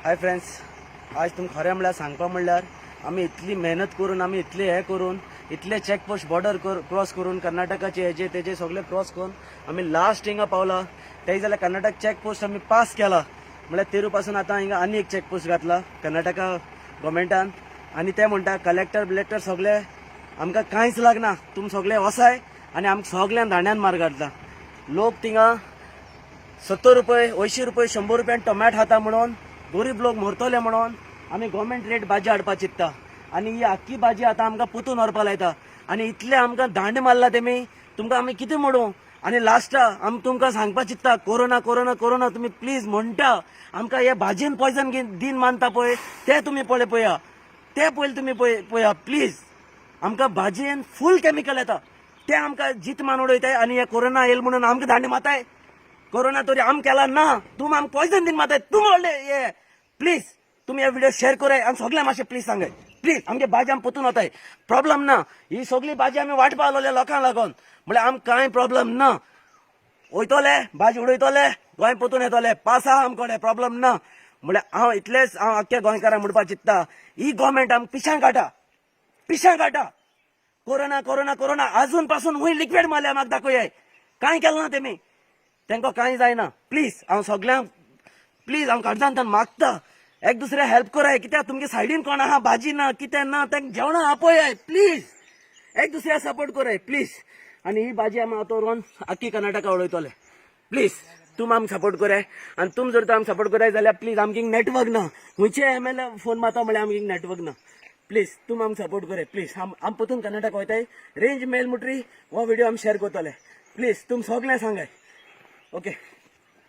Hi friends, आज तुमकां खरें म्हणल्यार सांगपा म्हणल्यार आमी इतली मेहनत करून, आमी इतले हे करून, इतले चेक पोस्ट बॉर्डर क्रॉस करून, कर्नाटकाचे हेजे तेजे सगळे क्रॉस करून आमी लास्ट हिंगा पावला. ते जाल्यार कर्नाटक चेक पोस्ट आमी पास केला. म्हणल्यार तेरू पासून आतां हिंगा आनी एक चेक पोस्ट घातला कर्नाटका गोवमेंटान. आनी ते म्हणटा कलेक्टर बिलेक्टर सगळे आमकां कांयच लागना, तुम सगळे वसाय. आनी आमकां सगळ्यांक दांड्यान मार घातला. लोक थिंगा 70 रुपये, 80 रुपये, 100 रुपयान टोमॅट खाता म्हणून, गरीब लोक मरतले म्हणून आमी गोवमेंट रेट भाजी हाडपा चिंत्ता. आनी ही आख्खी भाजी आतां आमकां पुतून व्हरपा लायता. आनी इतले आमकां दांडे मारला तेमी, तुमकां आमी कितें म्हणू? आनी लास्टा आमी तुमकां सांगपा चिंत्ता, कोरोना कोरोना कोरोना तुमी प्लीज म्हणटा, आमकां हे भाजयेन पॉयजन दिन मानता पळय, ते तुमी पळय पळया, ते पयलीं तुमी पळय पळया प्लीज. आमकां भाजयेन फूल केमिकल येता, ते आमकां जीत मान उडयताय. आनी हे कोरोना येयल म्हणून आमकां दांडे माताय. कोरोना तरी आम केला ना, तुम आम पॉयजन दिन माताय तुम व्हडले हे. प्लीज तुमी हे व्हिडिओ शेअर कराय आनी सगळ्यांक मातशें प्लीज सांगाय. प्लीज, आमगे भाजी आम पोतून वताय, प्रॉब्लम ना. ही सगळी भाजी आमी वांटपा लागले लोकांक लागून, म्हणल्यार आमकां कांय प्रॉब्लम ना. वयतले, भाजी उडयतले, गोंय पोतून येतले, पास आहा आमकडे, प्रॉब्लम ना. म्हणल्यार हांव इतलेच हांव आख्ख्या गोंयकारांक म्हणपाक चिंत्ता, ही गोवमेंट आमकां पिशां काडटा, पिशां काडटा. कोरोना कोरोना कोरोना अजून पासून हुंय लिक्विड मारल्या म्हाका दाखोयाय. कांय केलें ना तेमी, तांकां कांय जायना. प्लीज हांव सगल्यांक, प्लीज हांव काळजांतल्यान मागता, एक दुसऱ्या हेल्प कराय. कित्याक तुमगे सायडीन कोण आहा, भाजी ना, कितें ना, तांकां जेवणां आपयाय. प्लीज एक दुसऱ्या सपोर्ट कराय प्लीज. आनी ही भाजी आमी आतां व्हरून आख्खी कर्नाटका उडयतले. प्लीज तुम आमकां सपोर्ट कराय. आनी तुम जर आमकां सपोर्ट कराय जाल्यार प्लीज, आमकां नेटवर्क ना. खंयचे एमएलए फोन मारता म्हणल्यार आमकां नेटवर्क ना. प्लीज तुम आमकां सपोर्ट कराय प्लीज. आम आम परतून कर्नाटक वयताय, रेंज मेल मुटरी हो व्हिडिओ आमी शेअर करतले. प्लीज तुम सगळें सांगाय. ओके.